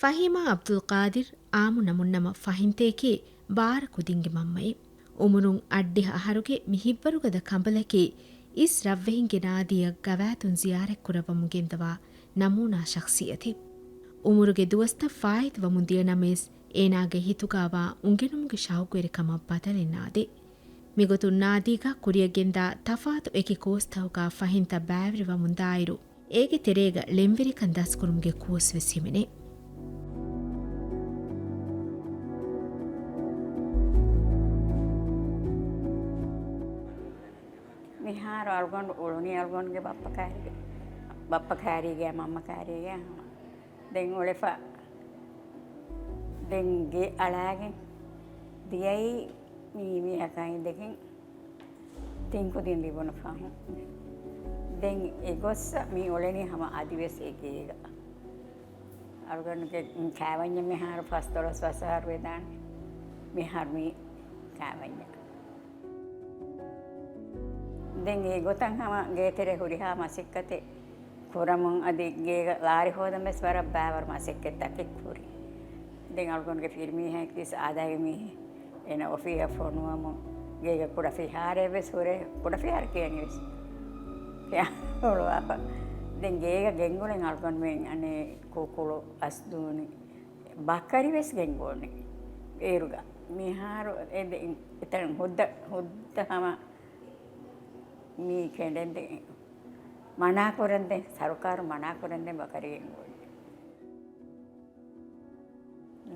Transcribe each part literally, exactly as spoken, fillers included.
ފަހީމާ އަބްދުލް ޤާދިރު، އާމު ނަމުންނަމަ ފަހިންތަކެކޭ، ބާރަ ކުދިންގެ މަންމައެއް. އުމުރުން އަށްޑިހަ އަހަރުގެ މި ހިތްވަރުގަދަ ކަނބަލަކީ އިސް ރަށްވެހިންގެ ނާދީއަށް ގަވާއިދުން ޒިޔާރަތްކުރައްވަމުން ގެންދަވާ ނަމޫނާ ޝަޚްޞިއްޔަތެއް. އުމުރުގެ ދުވަސްތައް ފާއިތުވަމުން ދިޔަ ނަމަވެސް، އޭނާގެ ހިތުގައިވާ އުނގެނުމުގެ ޝައުގުވެރިކަމަށް ބަދަލެއް ނާދޭ. މިގޮތުން ނާދީގަ ކުރިއަށް ގެންދާ ތަފާތު އެކި ކޯސްތަކުގަ ފަހިންތައް ބައިވެރިވަމުން ދާއިރު، އޭގެ ތެރޭގަ ޅެންވެރިކަން ދަސްކުރުމުގެ ކޯސް ވެސް ހިމެނޭ. މިހާރު އަޅުގަނޑު އުޅުނީ އަޅުގަނޑުގެ ބައްޕަ ކާރީގަ، ބައްޕަ ކާރީގަ، މަންމަ ކާރީގަ. ދެން އުޅެފަ، ދެން ގެ އަޅާގެން ދިޔައީ މީ މީހަކާ އިނދެގެން ތިން ކުދިން ލިބުނު ފަހުން. ދެން އެގޮއްސަ މި އުޅެނީ ހަމަ އަދިވެސް އެ ގޭގަ. އަޅުގަނޑުގެ ކާވަންޏަށް މިހާރު ފަސްދޮޅަސް ވަސަހަރު ވެދާނެ. މިހާރު މީ ކާވަންޏަށް. ދެން އެ ގޮތަށް ހަމަ ގޭތެރޭ ހުރިހާ މަސައްކަތެއް ކުރަމުން އަދި ގޭގަ ލާރި ހޯދަން ވެސް ވަރަށް ބާވަރު މަސައްކަތްތަކެއް ކުރި. ދެން އަޅުގަނޑުގެ ފިރިމީހާ އެއްވެސް އާދައިގެ މީހެއް އޭނަ އޮފީހަށް ފޮނުވަމުން ގޭގަ ކުޑަ ފިހާރައެއް ވެސް ހުރޭ، ކުޑަ ފިހާރަ ކިޔަނީ ވެސް ފިހާރަ ހުޅުވާފަ. ދެން ގޭގަ ގެންގުޅެން އަޅުގަނޑުމެން އަނެއް ކޫކުޅު، އަސްދޫނި، ބަކަރި ވެސް ގެންގުޅުނީ އޭރުގަ. މިހާރު އެ ދެ-، އެތަން ހުއްދަ، ހުއްދަ ހަމަ މީ ކެނޑެންދެން މަނާކުރަންދެން، ސަރުކާރު މަނާކުރަންދެން ބަކަރި ގެންގުޅުނީ.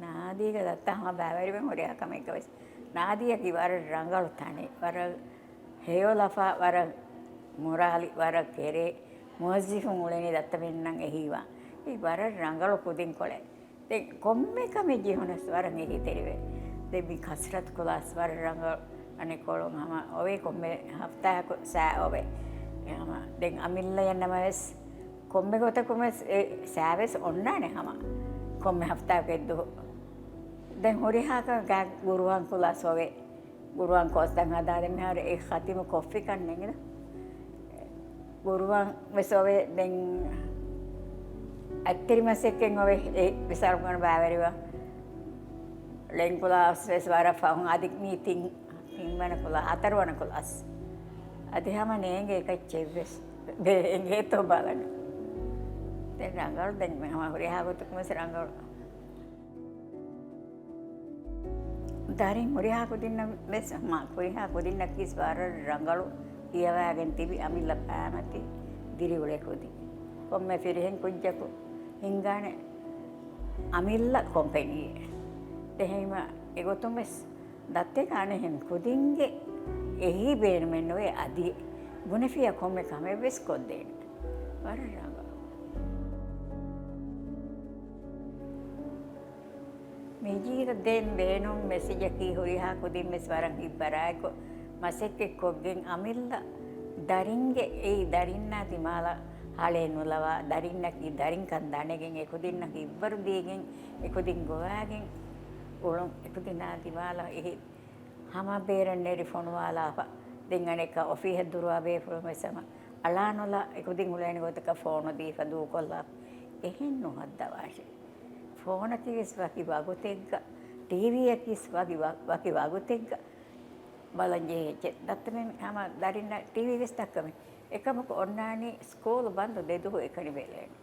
ނާދީގަ ދައްތަ ހަމަ ބައިވެރިވެން ހުރިހާ ކަމެއްގަ ވެސް ނާދީއަކީ ވަރަށް ރަނގަޅު ތަނެއް، ވަރަށް ހެޔޮލަފާ، ވަރަށް މުރާލި، ވަރަށް ކެރޭ މުވައްޒިފުން އުޅެނީ ދައްތަމެންނަށް އެހީވާ. އެ ވަރަށް ރަނގަޅު ކުދިންކޮޅެއް. ދެން ކޮންމެ ކަމެއް ޖެހުނަސް ވަރަށް އެހީތެރިވޭ. ދެން މި ކަސްރަތު ކުލާސް ވަރަށް ރަނގަޅު އަނެއްކޮޅުން ހަމަ އޮވޭ، ކޮންމެ ހަފްތާއަކު ސާ އޮވޭ. ހަމަ ދެން އަމިއްލަޔަށް ނަމަވެސް ކޮންމެ ގޮތަކުން ވެސް އެ ސާވެސް އޮންނާނެ ހަމަ ކޮންމެ ހަފްތާއަކު އެއްދުވަހު. ދެން ހުރިހާ ކަމެއް ގުރުއާން ކުލާސް އޮވޭ. ގުރުއާން ކޯސްތައް ހަދާދެން މިހާރު އެ ޚަތިމު ކޮށްފިކަން ނެގިދާ. ގުރުއާން ވެސް އޮވޭ. ދެން އަތްތެރި މަސައްކަތް އޮވޭ. އެ ވެސް އަޅުގަނޑު ބައިވެރިވާ. ޅެން ކުލާސް ވެސް ވަރަށް ފަހުން އަދި މީ ތިން ތިންވަނަ ކުލާ، ހަތަރުވަނަ ކުލާސް. އަދި ހަމަ ނޭނގެ އެކައްޗެއްވެސް އެނގޭތޯ ބަލަން. ދެން ރަނގަޅު، ދެން ހަމަ ހުރިހާ ގޮތަކުން ވެސް ރަނގަޅު. ދަރިން ހުރިހާ ކުދިންނަށް ވެސް ހަމަ ހުރިހާ ކުދިންނަކީސް ވަރަށް ރަނގަޅު ކިޔަވާގެން ތިބި އަމިއްލަ ފައިމަތި ދިރިއުޅޭ ކުދިން. ކޮންމެ ފިރިހެން ކުއްޖަކު ހިނގާނެ އަމިއްލަ ކޮމްޕެނީއެއް. އެހެންވީމަ އެގޮތުން ވެސް ދައްތައަކަށް އަނެއްހެން ކުދިންގެ އެހީ ބޭނުމެއް ނުވޭ އަދި ބުނެފިއްޔާ ކޮންމެ ކަމެއްވެސް ކޮށްދޭނެ. ވަރަށް ރަނގަޅު. މި ޖީލަށް ދޭން ބޭނުން މެސެޖަކީ ހުރިހާ ކުދިންވެސް ވަރަށް ހިތްވަރާއެކު މަސައްކަތްކޮށްގެން އަމިއްލަ ދަރިންގެ އެއީ ދަރިންނާ ދިމާލަށް ހަޅޭއް ނުލަވާ، ދަރިންނަކީ ދަރިންކަން ދަނެގެން އެކުދިންނަށް ހިތްވަރު ދީގެން އެކުދިން ގޮވާގެން އުޅުން. އެކުދިންނާ ދިމާލަށް އެހި ހަމަ ބޭރަށް ނެރި ފޮނުވާލާފަ. ދެން އަނެއްކާ އޮފީހަށް ދުރުވާ ބޭފުޅުން ވެސް ހަމަ އަޅާނުލާ އެކުދިން އުޅޭނެ ގޮތަކަށް ފޯނު ދީފަ ދޫކޮށްލާފަ. އެހެން ނުހައްދަވާށޭ. ފޯނަކީ ވެސް ވަކި ވަގުތެއްގަ، ޓީވީއަކީ ވެސް ވަކި ވަ-، ވަކި ވަގުތެއްގަ ބަލަން ޖެހޭ އެއްޗެއް. ދައްތަމެން ހަމަ ދަރިންނަށް ޓީވީ ވެސް ދައްކަމެ. އެކަމަކު އޮންނާނީ ސްކޫލު ބަންދު ދެދުވަހު އެކަނި ބެލޭނެ.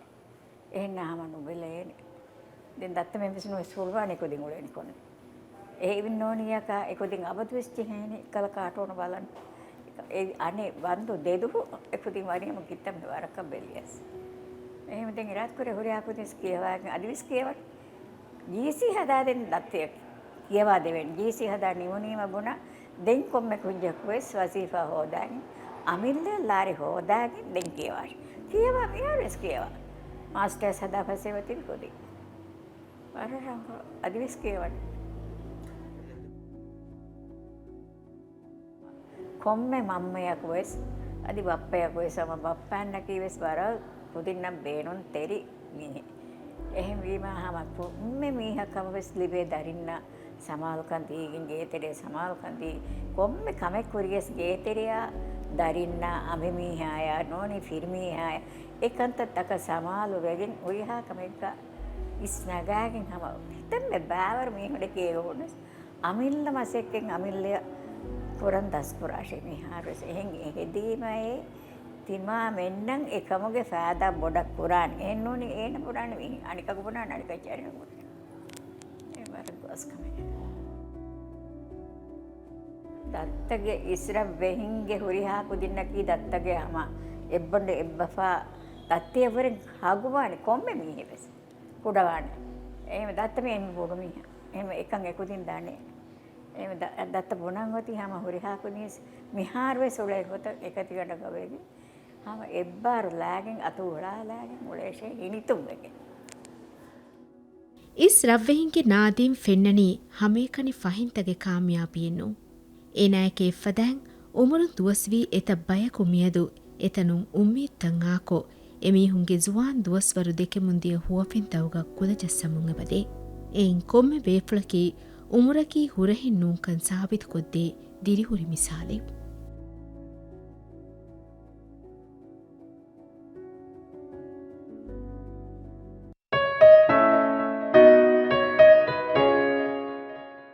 އެހެންނާ ހަމަ ނުބެލޭނެ. ދެން ދައްތަމެން ވެސް ނުވެސް ހުޅުވާނެ އެކުދިން އުޅެނިކޮށް. އެހެން ނޫނިއްޔާކާ އެކުދިން އަބަދުވެސް ޖެހޭނެ ކަލަ ކާޓޫނު ބަލަން. އެ އަނެއް ބަންދު ދެދުވަހު އެކުދިން ވަނީމަ ކިތަންމެ ވަރަކަށް ބެލިޔަސް. އެހެން ދެން އިރާދަކުރޭ ހުރިހާ ކުދިން ކިޔަވާގެން އަދިވެސް ކިޔަވަން. ޖީސީ ހަދާދޭން ދައްތައަށް ކިޔަވާ ދެވޭނެ. ޖީސީ ހަދާ ނިމުނީމަ ބުނާ، ދެން ކޮންމެ ކުއްޖަކު ވެސް ވަޒީފާ ހޯދާގެން، އަމިއްލަ ލާރި ހޯދާގެން ދެން ކިޔަވާށި. ކިޔަވާ މިހާރު ވެސް ކިޔަވާ. މާސްޓާސް ހަދާ ފަސޭހަ ތިބި ކުދިން. ވަރަށް ރަނގަޅު. އަދިވެސް ކިޔަވަން. ކޮންމެ މަންމަޔަކު ވެސް، އަދި ބައްޕަޔަކު ވެސް، ހަމަ ބައްޕައަންނަކީ ވެސް ވަރަށް ކުދިންނަށް ބޭނުން ތެރި މީހެއް. އެހެންވީމަ ހަމަ ކޮންމެ މީހަކަށް ވެސް ލިބޭ ދަރިންނަށް ސަމާލުކަން ދީގެން، ގޭތެރޭ ސަމާލުކަން ދީ، ކޮންމެ ކަމެއް ކުރިޔަސް ގޭތެރެއާ ދަރިންނާ، އަނބިމީހާޔާ، ނޫނީ ފިރިމީހާޔާ، އެ ކަންތައްތަކަށް ސަމާލު ވެގެން ހުރިހާ ކަމެއްގަ އިސް ނަގާގެން ހަމަ ކިތަންމެ ބާވަރު މީހުން އެކޭ އެގޮވުނަސް. އަމިއްލަ މަސައްކަތް އަމިއްލަ ކުރަން ދަސްކުރާށޭ މިހާރުވެސް. އެހެން އެ ހެދީމައޭ ތިމާމެންނަށް އެކަމުގެ ފައިދާ ބޮޑަށް ކުރާނެ. އެހެންނޫނީ އޭނަ ބުނާނެ މި އަނެކަކު ބުނާނެ އަނެކަކީ އަނެކަކު ބުނާނެ. އެ ވަރަށް ގޯސް ކަމެއް. ދައްތަގެ އިސްރަށް ވެހިންގެ ހުރިހާ ކުދިންނަކީ ދައްތަގެ ހަމަ އެއްބަނޑު އެއްބަފާ ދައްތިއަށްވުރެން ހަގުވާނެ ކޮންމެ މީހެއް ވެސް. ކުޑަވާނެ. އެހެން ދައްތަ މި އެންމެ ބޮޑު މީހާ. އެހެން އެކަން އެކުދިން ދާނެ. އެހެން ދަ-، ދައްތަ ބުނަން އޮތީ ހަމަ ހުރިހާ ކުދިން ވެސް މިހާރު ވެސް އުޅޭ ގޮތަށް އެކަތިގަނޑަށް ގަބައިގެން ހަމަ އެއްބާރު ލާގެން އަތު އުޅާލާގެން އުޅޭށޭ ހިނިތުންވެގެން. އިސް ރަށްވެހިންގެ ނާދީމް ފެންނަނީ ހަމައެކަނި ފަހިންތަގެ ކާމިޔާބީއެއްނޫން. އޭނާޔަކީ އެއްފަދައިން އުމުރުން ދުވަސްވީ އެތައް ބަޔަކު މިއަދު އެތަނުން އުއްމީދުތައް އާކޮށް، އެމީހުންގެ ޒުވާން ދުވަސްވަރު ދެކެމުންދިޔަ ހުވަފެންތައުގަ ކުލަޖައްސަމުން އެބަދޭ. އެއިން ކޮންމެ ބޭފުޅަކީ އުމުރަކީ ހުރަހެއް ނޫންކަން ސާބިތުކޮށްދޭ ދިރިހުރި މިސާލެއް.